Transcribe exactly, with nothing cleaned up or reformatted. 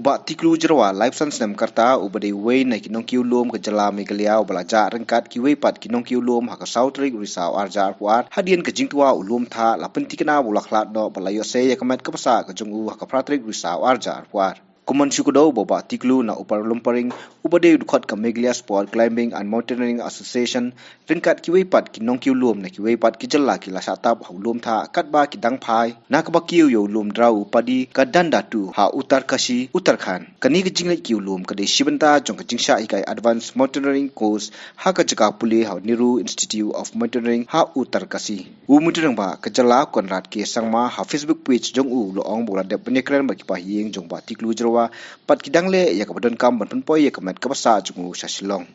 Bah Tiklu Jyrwa, laiphew san snem ka rta, uba dei uwei na ki nongkiew lum ka jylla Meghalaya, uba la jah ryngkat kiwei pat ki nongkiew lum ha ka saw tarik Risaw arhajar arphew ar, hadien ka jingtwa u lum thah, la pynthikna ba u la khlad noh bad la ïohsei ïa ka met ka bsah ka jong u ha ka phra tarik Risaw arhajar arphew ar. Kumno shu kdew ba u Bah Tiklu na Upper Lumparing, uba dei u dkhot ka Meghalaya Sport Climbing and Mountaineering Association, ryngkat kiwei pat ki nongkiew lum na kiwei pat ki jylla, ki la shah tap ha u lum thah katba ki dang phai na kaba kiew ïa u lum draw u padi ka Dandatu ha Uttarkashi, Uttarakhand. Kane ka jingleit kiew lum ka dei shi bynta jong ka jingshah hikai Advanced Mountaineering Course ha ka jaka pule ha Nehru Institute of Mountaineering ha Uttarkashi. U Myntri Rangbah ka jylla Conrad K Sangma ha Facebook page jong u u la ong ba u la dep ban ïakren bad ki pahying jong Bah Tiklu Jyrwa bad ki dang leh ïa kaba donkam ban pynpoi ïa ka met ka bsah jong u sha Shillong.